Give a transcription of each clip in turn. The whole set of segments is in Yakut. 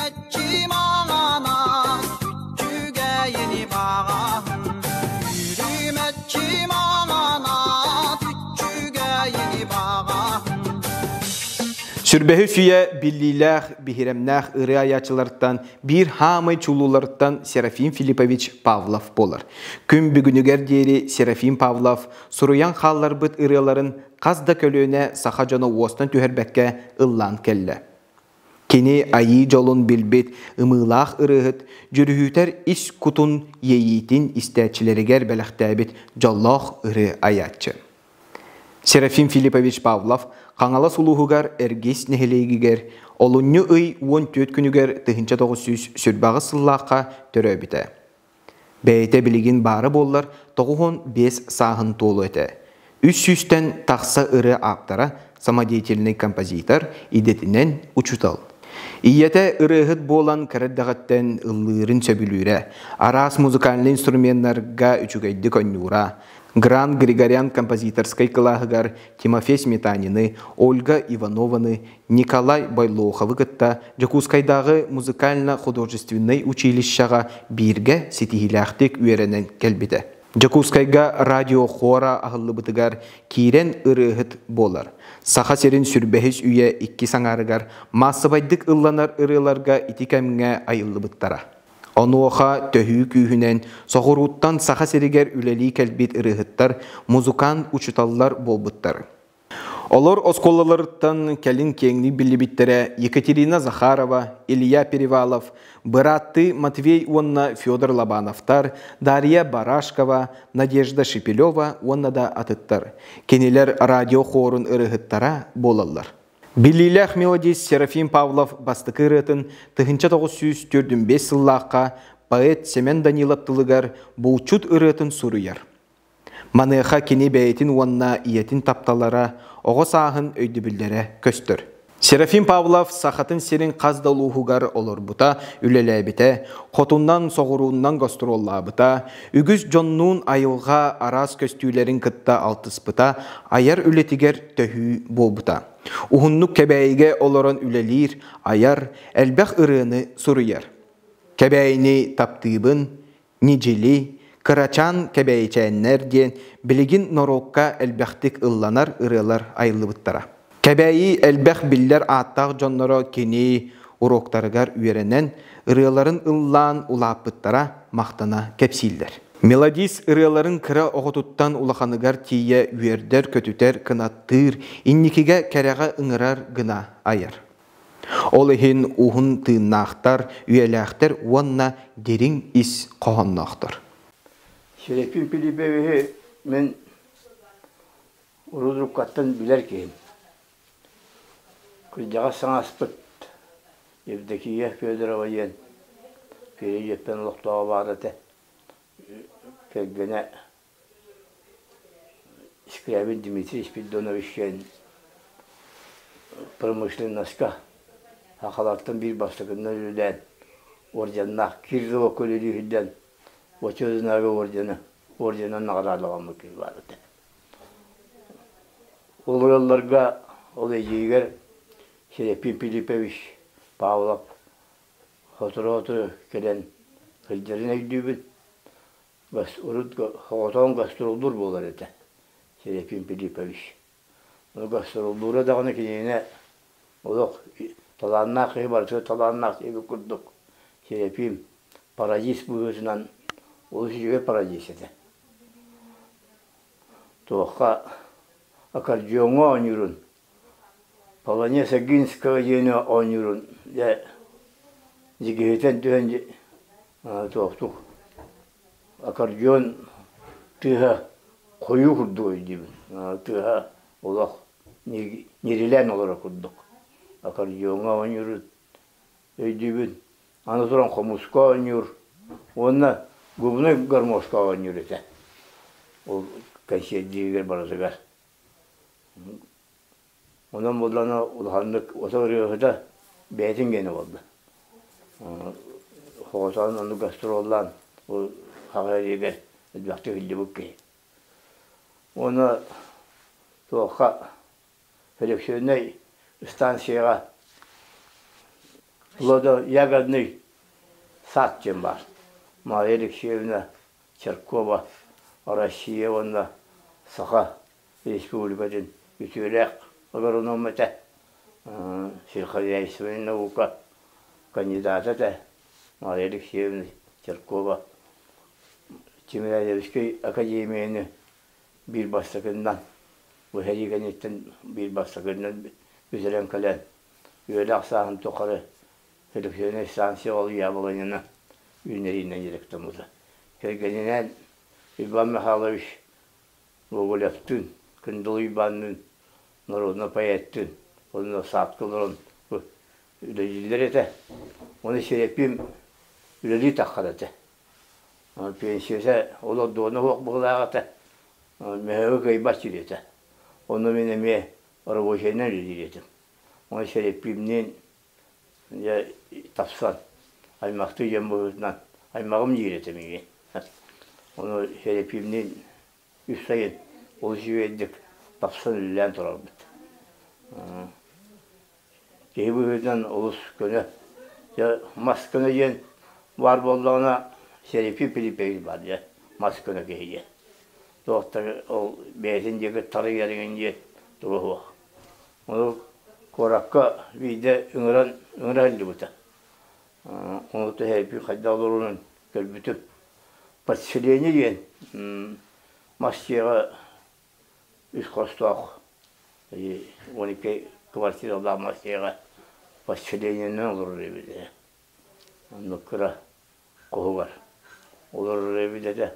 Үрүмэччи маҥана, үчүгэйини баҕаһын. Үрүмэччи маҥана, үчүгэйини баҕаһын. Сүрбэһи сүүйэ биллиилээх, биһирэмнээх ырыа айааччылартан биир хаамай чулууларыттан Серафим Филиппович Павлов буолар. Күн бүгүнүгэр диэри Серафим Павлов суруйан хаалларбыт ырыаларын хас да көлүөнэ саха дьоно уостан түһэрбэккэ ыллаан кэллэ. Кини айыы дьолун билбит ымыылаах ырыаһыт, дьүрүһүтэр ис кутун иэйиитин истээччилэригэр бэлэхтээбит дьоллоох ырыа айааччы. Серафим Филиппович Павлов Хаҥалас улууһугар Эргис нэһилиэгигэр олунньу ый 14 күнүгэр 1928 сыллаахха төрөөбүтэ. Бэйэтэ билигин баара буоллар 95 сааһын туолуо этэ. Үс сүүстэн тахса ырыа ааптара, самодеятельнай композитор, идэтинэн учуутал. Ийэтэ ырыаһыт буолан кыра эрдэҕиттэн ыллыырын сөбүлүүрэ, араас музыкальнай инструменнарга үчүгэйдик оонньуура, Гран Григорян композиторскай кылааһыгар Тимофей Сметанины, Ольга Иванованы, Николай Бойлоховы кытта Дьокуускайдааҕы музыкально-художественнай училищеҕа бииргэ ситиһиилээхтик үөрэнэн кэлбитэ. Дьокуускайга радио хора аһыллыбытыгар киирэн ырыаһыт буолар. Саха сирин сүрбэһис үйэ иккис аҥаарыгар маассабайдык ылланар ырыаларга ити кэмҥэ айыллыбыттара. Онуоха төһүү күүһүнэн соҕурууттан Саха сиригэр үлэлии кэлбит ырыаһыттар, музыкант учууталлар буолбуттар. Олор оскуолаларыттан кэлин киэҥник биллибиттэрэ Екатерина Захарова, Илья Перевалов, бырааттыы Матвей уонна Федор Лобановтар, Дарья Барашкова, Надежда Шепелева уонна да атыттар. Кинилэр радио хуорун ырыаһыттара буолаллар. Биллиилээх мелодист Серафим Павлов бастакы ырыатын 1945 сыллаахха поэт Семен Данилов тылыгар «Булчут ырыатын» суруйар. Маныаха кини бэйэтин уонна ийэтин тапталлара, оҕо сааһын өйдөбүллэрэ көстөр. Серафим Павлов Сахатын сирин хас да улууһугар олорбута, үлэлээбитэ, хотунан, соҕурууннан гастроллаабыта, үгүс дьоннуун айылҕа араас көстүүлэрин кытта алтыспыта, айар үлэтигэр төһүү буолбута. Уһуннук Кэбээйигэ олорон үлэлиир, айар, элбэх ырыаны суруйар. Кэбээйини таптыыбын, Ньидьили, Кырачаан кэбээйичээннэр диэн билигин норуокка элбэхтик ылланар ырыалар айыллыбыттара. Кэбээйи элбэх биллэр ааттаах дьонноро кини уруоктарыгар үөрэнэн, ырыаларын ыллаан улааппыттара махтана кэпсииллэр. Мелодист ырыаларын кыра оҕотуттан улаханыгар тиийэ үөрдэр-көтүтэр, кынаттыыр, инникигэ кэрэҕэ ыҥырар гына айар. Ол иһин уһун тыыннаахтар, үйэлээхтэр уонна дириҥ ис хоһоонноохтор. Серафим Филипповиһы мин урут-уруккаттан билэр киһим. Кырдьаҕас саҥаспыт Евдокия Федорова диэн Переезтэн олохтооҕо баар этэ. Кэргэнэ Скрябин Дмитрий Спиридонович диэн промышленноска сахалартан биир бастакыннан үлэлээн орденнаах Кириллова көлөлүүһүндэн Бочуотунааҕы ордена орденынан наҕараадаламмыт киһи баар этэ. Ол ыалларга ол эдьиийигэр Серафим Филиппович Павлов сотору-сотору кэлэн сылдьарын өйдүүбүн. Урут соҕотоҕун гастроллуур буолар этэ Серафим Филиппович. Ону гастроллуура даҕаны кинини олох талааннаах киһи барытыгар талааннаах киһи курдук Серафим пародист быһыытынан олус үчүгэй пародист этэ. Туохха аккордеоҥҥа оонньуурун Полонез Огинского диэни оонньуурун дьэ дьигиһитэн түһэн туохтук аккордеон тыаһа хойуу курдук өйдүүбүн. Тыаһа олох ньирилээн олорор курдук. Аккордеоҥҥа оонньуурун өйдүүбүн. Аны туран хомуска оонньуур уонна губной гармошка оонньуур этэ. Ол кэнсиэрдииригэр барытыгар. Онон буоллаҕына улаханнык ото ырыаһыта бэйэтин гиэнэ буолла. Соҕотоҕун оннук гастроллаан ол хаҕа эриэгэр элбэхтик иһиллибит киһи. Уонна туохха селекционнай станцияҕа Плодо-ягодный сад диэн баар. Мария Алексеевна Чаркова Россия уонна Саха Республикатын үтүөлээх агроном этэ, сельхозяйственнай наука кандидата этэ Мария Алексеевна Чаркова Тимирязевскай академияны биир бастакыннан бу сэрии кэнниттэн биир бастакыннан бүтэрэн кэлэн үөрэх сааһын тухары селекционнай станция ол яблоняны үүнэриинэн дьарыктаммыта. Кэргэнинээн Иван Михайлович Гоголевтыын, Кындыл Уйбаанныын, народнай поэттыын уонна саадка олорон үлэлииллэр этэ. Ону Серапим үлэлии таххар этэ. Пенсияса олордуона суох быһыылаах этэ. Мөһөөгө кыайбат сир этэ. Онно мин эмиэ рабочайынан үлэлиир этим. Ону Серапимниин дьэ тапсан аймахтыы дьон быһыытынан аймаҕым диир этэ миигин. Ону Серапимниин үс сайын олус үчүгэйдик тапсан үлэлээн турарбыт. Киһи быһыытынан олус көнө. Дьэ мас көнө диэн баар буоллаҕына Серапим Пилипевич баар дьэ мас көнө киһи диэн. Туохтар ол бэйэтин диэки тарыйар иҥин диэн туга суох. Ону куоракка биирдэ ыҥыран ыҥыра сылдьыбыта. Ону түһэрбит хайдах олорорун көрбүтүм. Подселение диэн мас дьиэҕэ үс хостоох 12 квартиралаах мас дьиэҕэ подселениенэн олорор эбит этэ. Оннук кыра хоһугар олорор эбит этэ.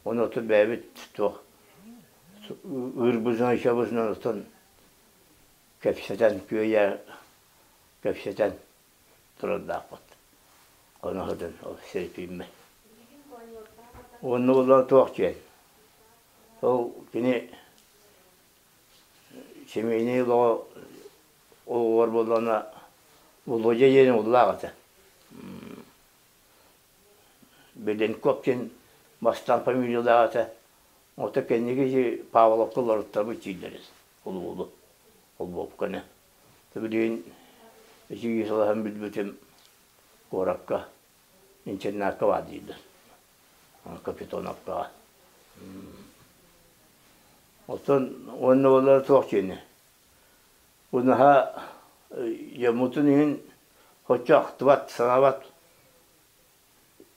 Ону оттон бэйэбит туох ыырбытынан ычабытынан оттон кэпсэтэн күөйэ кэпсэтэн турардаахпыт. Ону сытын ол сирпииммэ. Уонна буоллар туох диэн. Ол кини семейный олоҕо олоҕор буоллаҕына Володя диэн уоллаах этэ. Беленков диэн бастаан фамилиялаах этэ. Ото кэнники Павловка олоруттарбыт дииллэр ол уолу. Холбуопканы. Билигин үчүгэй сылаһан билбитим куоракка интернакка баар дииллэр. Капитоновкаҕа. Оттон уонна буоллар туох диэни. Бу наһаа дьоммутун иһин соччо ахтыбат, санаабат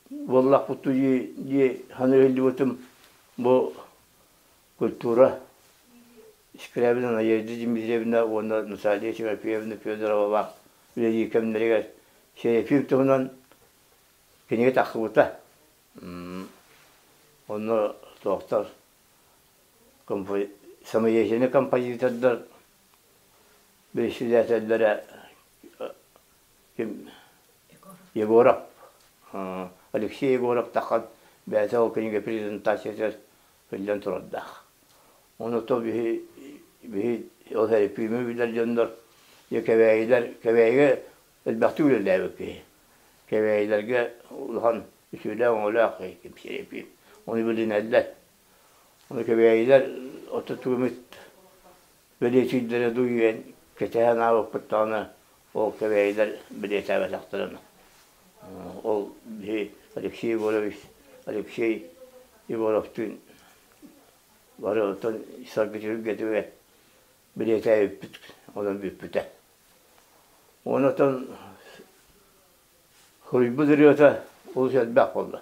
буоллахпыт дии дии саныы сылдьыбытым бу культура Скрябина Надежда Дмитриевна уонна Наталья Тимофеевна Федоровалаах үлэлиир кэмнэригэр Серафим туһунан кинигэ тахсыбыта. Онно туохтар самоездительный композитордар председателлэрэ ким Егоров Алексей Егоров таххан бэйэтэ ол кинигэ презентациятыгар биллэн турардаах. Ону то биһи биһи ол Сэрипиими билэр дьоннор кэбээйилэр Кэбээйигэ элбэхтик үлэлээбит киһи. Кэбээйилэргэ улахан үтүөлээх-өҥөлөөх киһи ким Сэрипиим. Ону билинэллэр. Ону кэбээйилэр отутугу эмит бэлиэтииллэрэ дуу диэн кэтэһэн аабыппыт даҕаны ол кэбээйилэр бэлиэтээбэтэхтэрин. Ол биһи Алексей Егорович Алексей Егоровтыын бары оттон Саргы түһүлгэтигэр бэлиэтээбиппит онон бүппүтэ. Онон суруйбут ырыата олус элбэх буолла.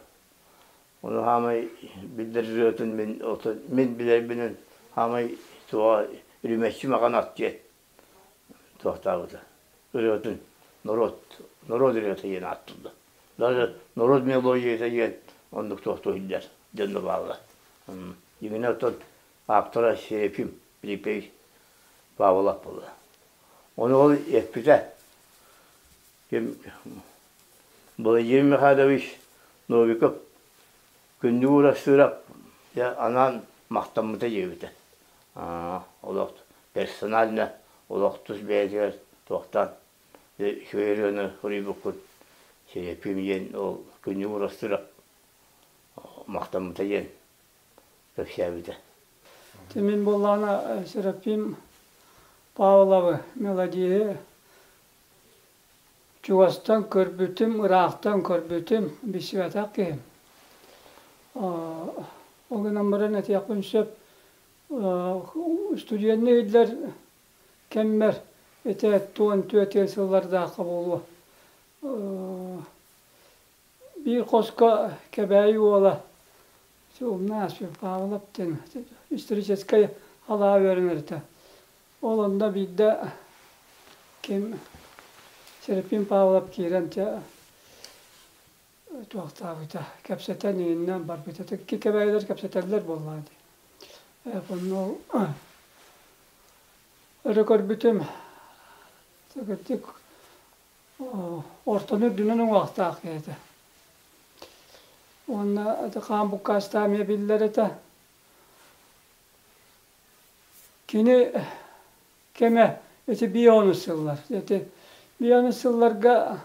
Ону хаамай биллэр ырыатын мин мин билэрбинэн хаамай туоҕа үрүмэччи маҕан ат диэн туохтаабыта. Ырыатын норуот норуот ырыата диэн ааттыыллар. Даже норуот мелодията диэн оннук туохтуу иһиллэр дьонно бааллар. Дьиҥинэ оттон ааптара Серафим Филиппович Павлов буолла. Ону ол эппитэ ким Владимир Михайлович Новиков Күндү Уурастыырап дьэ анаан махтаммыта диэбитэ. Олох персонально олох тус бэйэтигэр туохтаан үчүгэй ырыаны суруйбуккут Серафим диэн ол Күндү Уурастыырап махтаммыта диэн кэпсээбитэ. Мин буоллаҕына Серафим Павловы мелодиһы. Чугастан көрбүтүм, ыраахтан көрбүтүм, билсибэтэх киһим. Ол гынан баран этиэхпин сөп, студенныы иһиллэр кэммэр ити 14 сыллардаахха буолуо. Биир хоско Кэбээйи уола Умнаас Павлов диэн историческай алаа үөрэнэртэ. Ол онно биирдэ ким Серафим Павлов киирэн дьэ туохтаабыта, кэпсэтэн иҥиннэн барбыта. Икки кэбээйилэр кэпсэтэллэр буоллаҕа дии. Онно өрө көрбүтүм, кырдьык ортону үрдүнэн уҥуохтаах киһи этэ. Уонна хаан буккаастаах эмиэ биллэр этэ. Кини кэмэ ити бионус сыллар. Ити бионус сылларга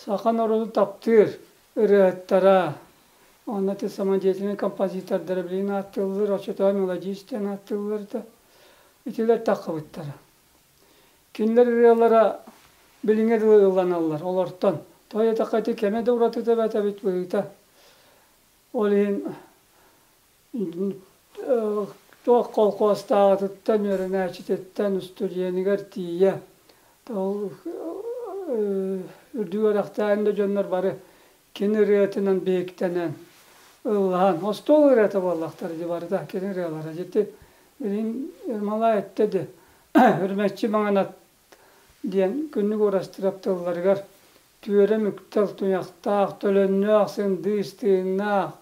саха норуотун таптыыр ырыаһыттара, уонна ити самодеятельнай композитордара билигин ааттыыллар, оччотооҕу мелодист диэн ааттыыллар да, итилэр таххыбыттара. Кинилэр ырыалара билиҥҥэ дылы ылланаллар олортон. Тоҕо диэтэххэ ити кэмэ да уратыта эбээт эбит быһыыта. Ол иһин туох колхуостааҕытыттан, үөрэнээччититтэн, устудьуонугар тиийэ ол үрдүк үөрэхтээх да дьоннор бары кини ырыатынан биһиктэнэн ыллаһан остуол ырыата буоллахтара дии барыта кини ырыалара дьити билигин Ермолай эттэ ди Үрүмэччи маҥан ат диэн күннүк уурастыырап тылларыгар түөрэ мүктэл туйахтаах, төлөннөөх, сындыыс тыыннаах,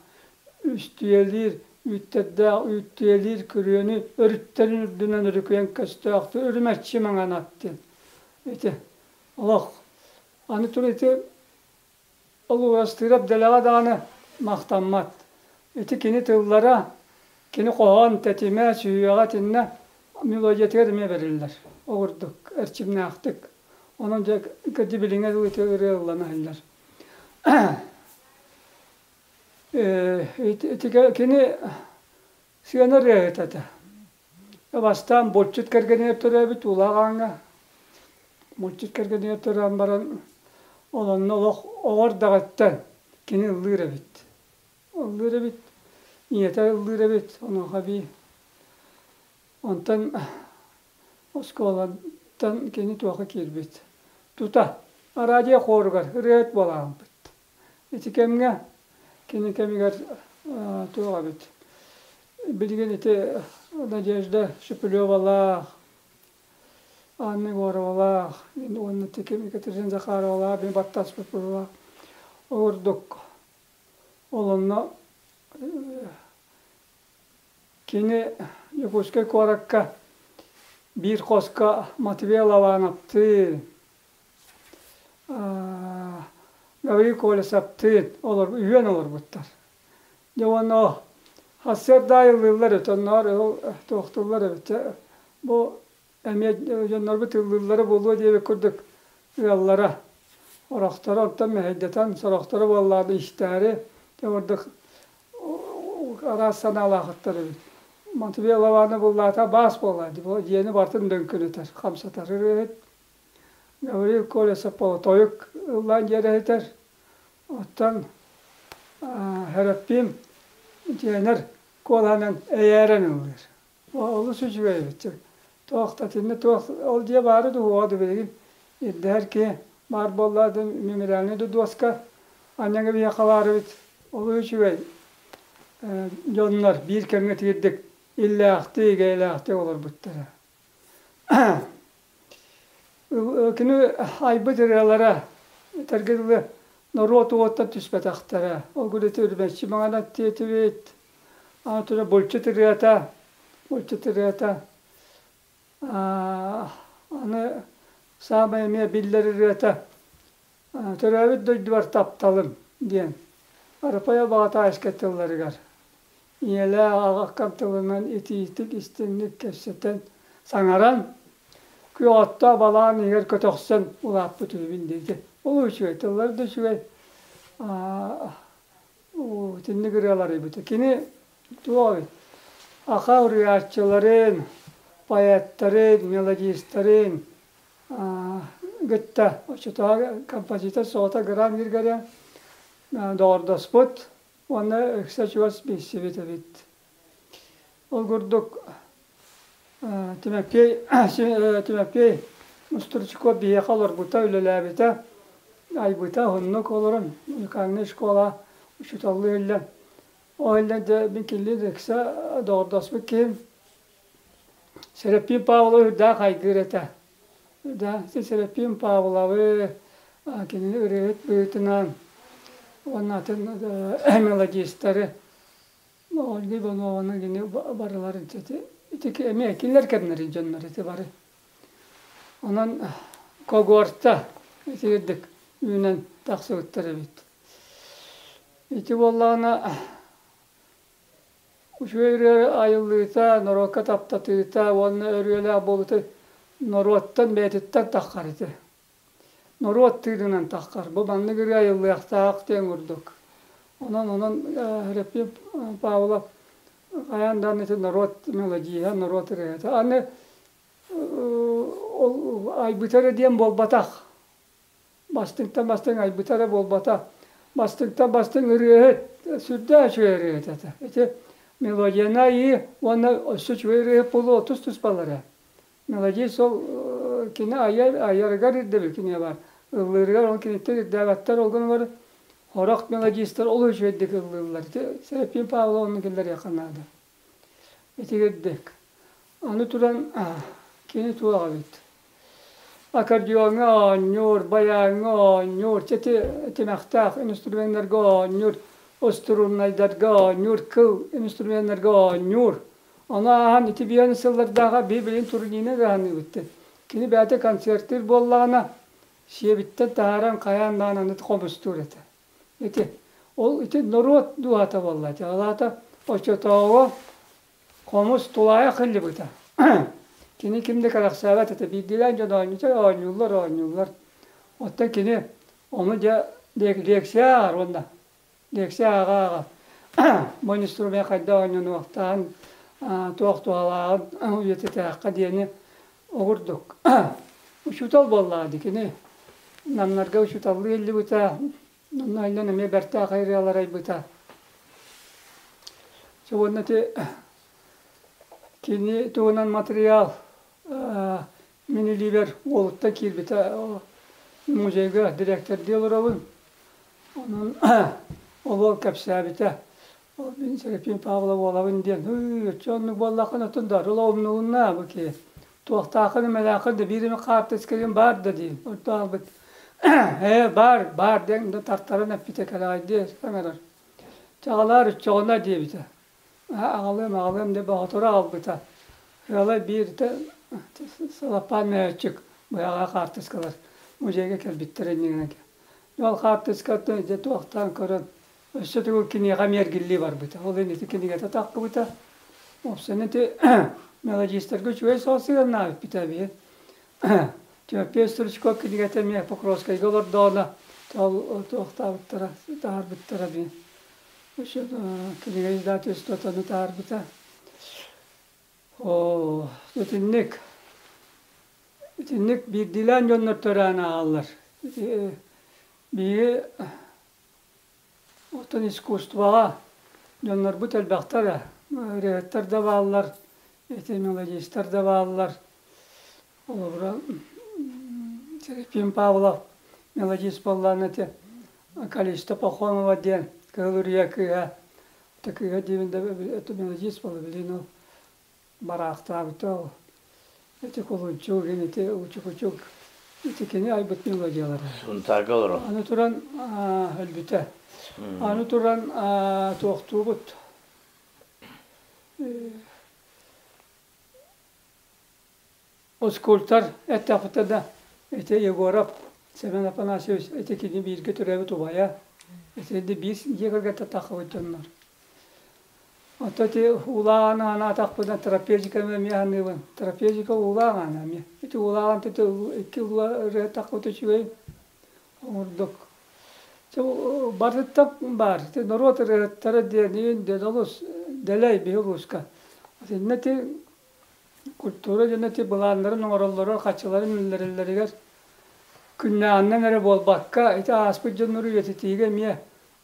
үстүйэлиир үүттэрдээх үүттүйэлиир күрүөнү өрүттэрин үрдүнэн өрүкүйэн көстөөхтүү үрүмэччи маҥан ат диэн. Ити олох аны тур ити Ол Уурастыырап дэлэҕэ даҕаны махтаммат. Ити кини тыллара, кини хоһоон тэтимэ, сүһүөҕэ итиннэ мелодиятыгар эмиэ бэриллэр. Ол курдук, эрчимнээхтик. Онон дьэ кырдьык билиҥҥэ дылы ити ырыа ыллана иһиллэр. Ити кини сыана ырыаһыта этэ. Бастаан булчут кэргэнигэр төрөөбүт Уулаах Ааҥҥа. Булчут кэргэнигэр төрөөн баран, ол онно олох оҕо эрдэҕиттэн кини ыллыыр эбит. Ыллыыр эбит, ийэтэ ыллыыр эбит, онуоха эбии. Онтон оскуолаттан кини туохха киирбит. Тута радио хоругар ырыаһыт буолааммыт. Ити кэмҥэ, кини кэмигэр туох эбит, билигин ити Надежда Шепелевалаах, Анна Егоровалаах, уонна ити ким Екатерина Захаровалаах, мин баттаспыт быһыылаах. Ол курдук, ол онно кини Дьокуускай куоракка биир хоско Матвей Лавановтыын, Гаврил Колесовтыын олор үһүөн олорбуттар. Дьэ уонна сарсыарда айыллыыллар эбит, оннооҕор ол туохтууллар эбит. Бу эмиэ дьоннорбут ыллыыллара буолуо диэбит курдук ыаллара. Орохторо оттон мэһэйдэтэн, сорохторо буоллаҕына истээри, дьэ курдук араас санаалаахыттар эбит. Матвей Лавана буллаата баас буолла, дьиэни барытын дөҥкүнүтэр, хамсатар ырыаһыт. Гаврил Колесов тойук ыллаан дьиэрэһитэр. Оттон Һэрэппиим дьиэнэр куолаһынан эйээрэн ыллыыр. Олус үчүгэй эбит. Туох да итиннэ туох ол дьиэ баара дуу суоҕа дуу билигин ирдэһэр киһи баар буолла да мемориальнай да дуоска анньаҥа биһиэхэ баар эбит. Олус үчүгэй дьоннор биир кэмҥэ тиийдик иллээхтик, эйэлээхтик олорбуттара. Кини айбыт ырыалара, этэргэ дылы, норуот уоттан түспэтэхтэрэ. Ол гүлүтү үрүмэччи маҥан аттиэтибит, аны туран булчут ырыата, булчут ырыата. Аны саамай эмиэ биллэр ырыата Төрөөбүт дойдубар тапталым диэн Арапай Абаҕатаайыскай тылларыгар ийэлээх аҕаккам тылынан итиитик истиҥник кэпсэтэн саҥаран, күөх оттоох балаҕан иһигэр көтөхсөн улааппыт үһүбүн диэки. Ол үчүгэй, тыллар да үчүгэй, итинник ырыалар эбит. Кини туох эбит, аха уруйааччыларын, поэттарын, мелодистарын. кытта оччотооҕу композитор соҕото Гран Григорян доҕордоспут уонна ыкса чугас билсибит эбит. Ол курдук Тимофей Тимофей Стручков биһиэхэ олорбута, үлэлээбитэ, айбыта, уһуннук олорон музыкальнай школа учууталлыы иһиллэн. Ол иһиллэн дьэ мин кинилиин ыкса доҕордоспут киһим Серапим Павлов үрдээх хайгыыр этэ. Да, Серапим Павловы кинини ырыаһыт быһыытынан уонна атын мелодистары Ольга Иванованы кини барыларын ити ити эмиэ кинилэр кэмнэрин дьоннор ити бары. Онон когорта итирдик үүнэн тахсыбыттар эбит. Ити буоллаҕына үчүгэй ырыа айыллыыта, норуокка таптатыыта уонна өрүөлээх буолуута норуоттан бэйэтиттэн таххар ити. Норуот тыынынан таххар. Бу маннык ырыа айыллыахтаах диэн курдук. Онон онон Репин Павлов хайаан даҕаны ити норуот мелодиһа, норуот ырыаһыта. Аны ол айбыта эрэ диэн буолбатах. Бастыҥтан бастыҥ айбыта эрэ буолбатах. Бастыҥтан бастыҥ ырыаһыт, сүрдээх үчүгэй ырыаһыт этэ. Ити мелодияны айыы уонна өссө үчүгэй ырыаһыт буолуу тус-туспалара. Мелодист ол кини айар, айарыгар ирдэбил кинигэ баар. Ыллыырыгар ол киниттэн ирдээбэттэр, ол гынан баран сорох мелодистар олус үчүгэйдик ыллыыллар. Ити Серафим Павловны киллэриэххэ наада. Итигирдик. Аны туран кини туох эбит? Аккордеоҥҥа оонньуур, байааҥҥа оонньуур, ити тимэхтээх инструменнарга оонньуур, струннайдарга оонньуур, кыл инструменнарга оонньуур. Ону ааһан ити биэн сыллардааҕа биһи билин турнирны ыраһаныыбыт. Кини бэйэтэ концертыыр буоллаҕына, сиэбиттэн таһааран хайаан даҕаны аны хомустуур этэ. Ити ол ити норуот дууһата буолла ити. Ол аата оччотооҕу хомус тулаайах ыллыбыта. Кини ким да кэрэхсээбэт этэ. Биирдиилээн дьон оонньуута оонньууллар, оонньууллар. Оттон кини ону дьэ лекция ааҕар уонна лекция ааҕа-ааҕа бу инструмент хайдах оонньонуохтааҕын, туох туһалааҕын үйэтитээххэ диэни оҕурдук. Учуутал буоллаҕа дии кини. Намнарга учууталлыы иһиллибитэ, онно иһиллэн эмиэ бэртээхэй ырыалар айбыта. Уонна ити кини туһунан матырыйаал мин илиибэр уолуттан киирбитэ музейга дириэктэрдии олоробун. Онон ол уол кэпсээбитэ. Ол мин Серафим Павлов буолабын диэн, ыы, оччо оннук буоллаххына оттон дарыл умнулунна бу киһи. Туохтааххын эмэлээххин да биир эмэ хаартыскаҕын баар да диин. Орто аалбыт ээ баар, баар диэн да тартаран эппитэ кэлэҕэйдии саҥарар. Чаҕалаар оччоҕуна диэбитэ. Аҕалыам, аҕалыам деп боотуру аҕалбыта. Ыала биирдэ салапаан мөһөөччүк быһаҕа хаартыскалар музейга кэлбиттэр иннинэ. Ол хаартыскаттан дьэ туохтаан көрөн өссө төгүл киниэхэ эмиэ эргиллии барбыта. Ол иһин ити кинигэтэ таххыбыта. Уопсайынан ити мелодистарга үчүгэй соҕус сыһыаннаабыппыт эбии. Тимофей Стручков кинигэтэ эмиэ Покровскайга олордоҕуна ол туохтаабыттара, таһаарбыттара эбии. Өссө кинигэ издательствотаны таһаарбыта. Оо, итинник итинник биирдиилээн дьоннор төрөөн ааҕаллар. Биһиги оттон искусствоҕа дьоннорбут элбэхтэр ырыаһыттар да бааллар, ити мелодистар да бааллар. Холобура, Серафим Павлов мелодист буоллаҕына ити Калиста Пахомова диэн Кыһыл Үрүйэ кыыһа, кыыһа диибин да мелодист буолла билигин ол бараахтаабыта ол. Ити кулунчук, ити учукучук ити кини айбыт мелодиялара. Сунтаарга олорор. Аны туран өлбүтэ. Аны туран туохтуубут. Скульптор эттэхпитэ да ити Егоров Семен Афанасьевич ити кини бииргэ төрөөбүт убайа. Итинди биир дьиэ кэргэттэн таххыбыт дьоннор. Оттон ити уулааҕын анаатахпына трапезиканы эмиэ аныыбын. Трапезика уулаах аана эмиэ. Ити уулааҕын икки ырыа таххыбыт үчүгэй оҥордук. Барыттан баар. Ити норуот ырыаһыттара диэн диэн олус дэлэй биһи улууска. Итиннэ ити культура дьоно ити былааннарын оҥороллоро, хаччыларын үллэрэллэригэр. Күннээҕинэн эрэ буолбакка, ити ааспыт дьоннору үйэтитиигэ эмиэ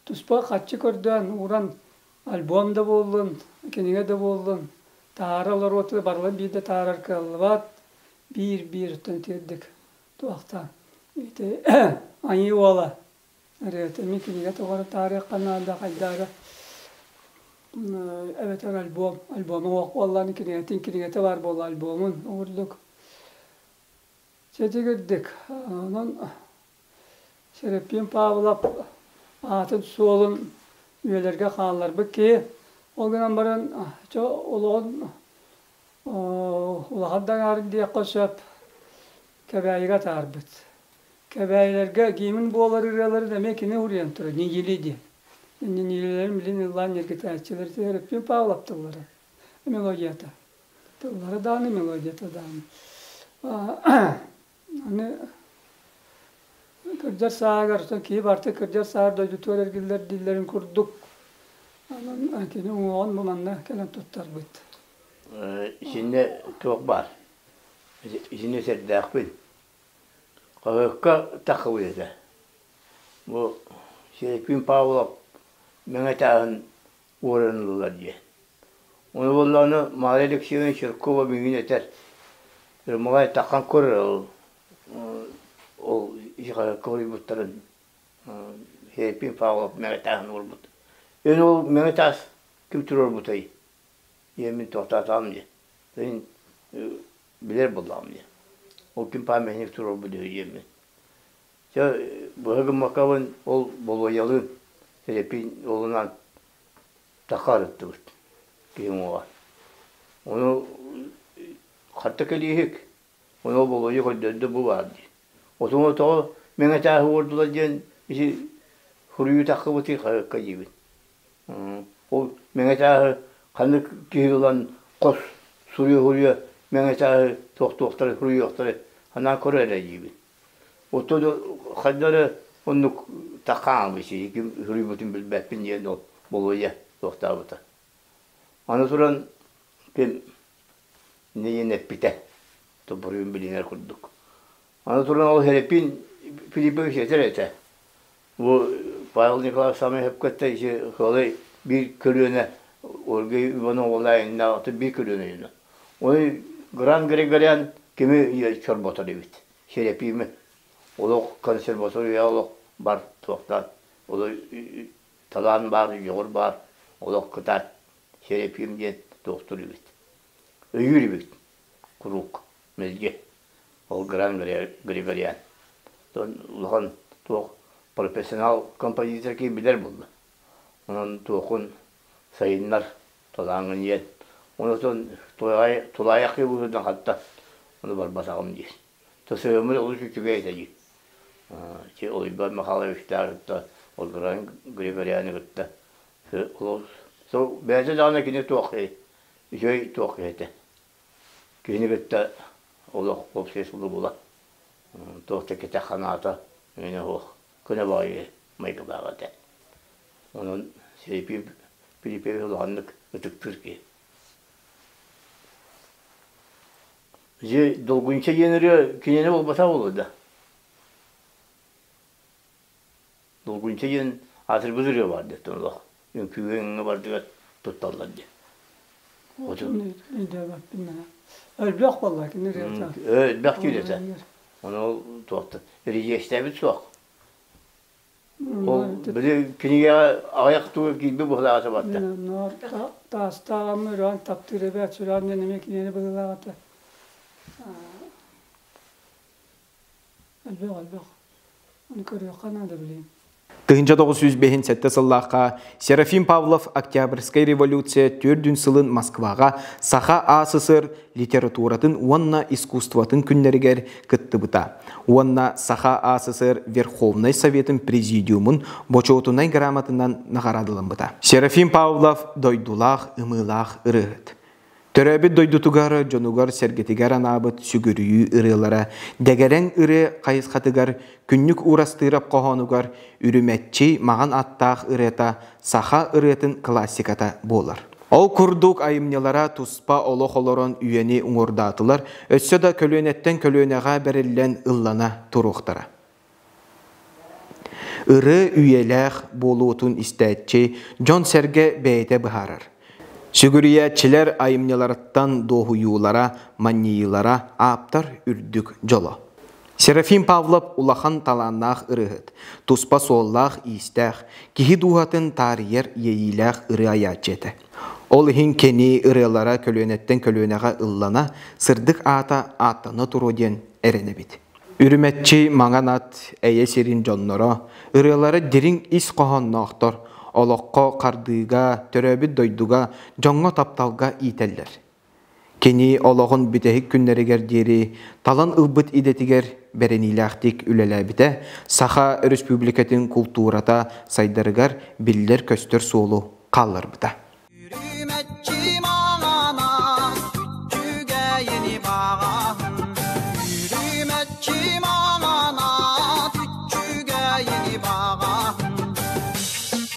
туспа хаччы көрдөөн ууран альбом да буоллун, кинигэ да буоллун, таһаара олоруоту барыларын биирдэ таһаарар кыаллыбат. Биир-биир оттон итирдик туохтаан ити Айыы уола ырыата эмиэ кинигэ тоҕо таарыахха наада хайдаара эбэтэр альбом альбому уох буоллаҕына кинигэтин кинигэтэ баар буолла альбомун уурдук Чэчигирдик. Онон Серапим Павлов аатын суолун үйэлэргэ хаалларбыт киһи. Ол гынан баран чо олоҕун улахан да аҥаарын диэххэ сөп Кэбээйигэ атаарбыт. Кэбээйилэргэ гимн буолар ырыаларын эмиэ кини уруйан турар, Нигили диэн. Нигилилэрин билин ыллаан ньиргитээччилэр Серапим Павлов тыллара, мелодията. Тыллара даҕаны, мелодията даҕаны. Аны кырдьар сааһыгар киһи барыта кырдьар сааһар дойдутугар эргиллэр дииллэрин курдук онон кини уҥуоҕун бу манна кэлэн туттарбыт. Итиннэ туох баар? Итиннэ сэрдээхпин. Хаһыакка таххыбыт этэ. Бу Серапим Павлов Мэҥэ тааһын уоран ыллылар диэн. Ону буоллаҕына Мария Алексеевна Чиркова миигин этэр, Ермолай таххан көр ол ол суруйбуттарын Серапим Павлов мэҥэ тааһын уорбут. Эн ол мэҥэ таас ким туруорбутай? Диэн мин тохтоотоҕум дии. Мин билэр буоллаҕым дии. Ол ким памятник туруорбут үһү диэммин. Чэ, быһа гыммаккабын ол Болуойалыын Серапин уолунаан Таха арыттыбыт киһи уҥуоҕа. Ону харта кэлииһик, ону ол Болуойа көрдөрдө бу баар дии. Отуҥа тоҕо мэҥэ тааһы уордулар диэн ити суруйуу таххыбытый хаһыакка диибин. Ол мэҥэ тааһы ханнык киһи ылан хос суруйа-суруйа мэҥэ тааһы туохтуохтары суруйуохтары анаан көрө эрэ диибин. Оттон хайда эрэ оннук такаамый ким суруйбутун билбэппин диэн ол Болуойа туохтаабыта. Аны туран ким иннин эппитэ, тоборуйун билинэр курдук. Аны туран ол Серапин Филиппович этэр этэ. Бу Павел Николаевич саамай сөпкө ити Хыалай биир көлүөнэ Ольга Иванова инна биир көлүөнэ дьоно. Ой Гран Григорян кими чорботор эбит. Серапимы. Олох консерватория олох бар туохтаан олох талаан баар, дьоҕур баар, олох кытаат Серапим диэн туохтуур эбит. Өйүүр эбит куруук мэлдьи. Ол Гран Григорян. Улахан туох профессионал композитор киһи билэр буолла. Онон туохун сайыннар талааҥҥын диэн. Онотон тулаайах киһи быһыытынан хатта ону барбатаҕым диир. Тосуйуммут олус үчүгэй этэ дии. Ити Уйбаан Михайловичтаах кытта, Олгуран Григоряны кытта олус бэйэтэ даҕаны кини туох үчүгэй туох киһи этэ. Киһини кытта олох уопсай сулуула туох да кэтэх санаата мээнэ суох көнө баҕайы майгылаах этэ. Онон Филиппин Филиппович улаханнык ытыктыыр киһи. Дьэ, долгунча диэн ырыа кинини буолбатах буолуо да. Долгунча диэн аатырбыт ырыа баар диэттэн олох үҥкүүгэ өҥҥө бардыгар тутталлар диэн. Отун өйдөөбөппүн наһаа. Элбэх буолла кини ырыата. Элбэх түүл этэ. Ону ол туохта реестрээбит суох. Ол били кинигэҕэ аҕыйах тугу киирбит быһылааҕа барда. Ноор таастааҕым ырыан таптыыр эбээт сүрэҕим диэн эмиэ кинигэни быһыылаах этэ. Элбэх элбэх. Ону көрүөххэ наада билигин. 1905 сыллаахха Серафим Павлов Октябрьскай революция төрдүн сылын Москваҕа Саха АССР литературатын уонна искусствотын күннэригэр кыттыбыта уонна Саха АССР Верховнай Советын Президиумун бочуотунай грамотынан наҕараадаламмыта. Серафим Павлов дойдулаах ымыылаах ырыаһыт. Төрөөбүт дойдутугар, дьонугар-сэргэтигэр анаабыт сүгүрүйүү ырыалара дэгэрэҥ ырыа хайысхатыгар Күннүк Уурастыырап хоһоонугар Үрүмэччи маҕан аттаах ырыата саха ырыатын классиката буолар. Ол курдук айымньылара туспа олох олорон үйэни уҥуордаатылар, өссө да көлүөнэттэн көлүөнэҕэ бэриллэн ыллана туруохтара. Ырыа үйэлээх буолуутун истээччи дьон-сэргэ бэйэтэ быһаарар. Сүгүрүйээччилэр айымньыларыттан дуоһуйуулара, манньыйыылара ааптар үрдүк дьоло. Серафим Павлов улахан талааннаах ырыаһыт, туспа суоллаах-иистээх, киһи дууһатын таарыйар иэйиилээх ырыа айааччы этэ. Ол иһин кини ырыалара көлүөнэттэн көлүөнэҕэ ыллана, сырдык аата ааттана туруо диэн эрэнэбит. Үрүмэччи маҥан ат эйэ сирин дьонноро, ырыалара дириҥ ис хоһоонноохтор, олоххо хардыыга, төрөөбүт дойдуга, дьоҥҥо тапталга иитэллэр. Кини олоҕун бүтэһик күннэригэр диэри талан ылбыт идэтигэр бэриниилээхтик үлэлээбитэ, Саха Өрөспүүбүлүкэтин култуурата сайдарыгар биллэр-көстөр суолу хаалларбыта.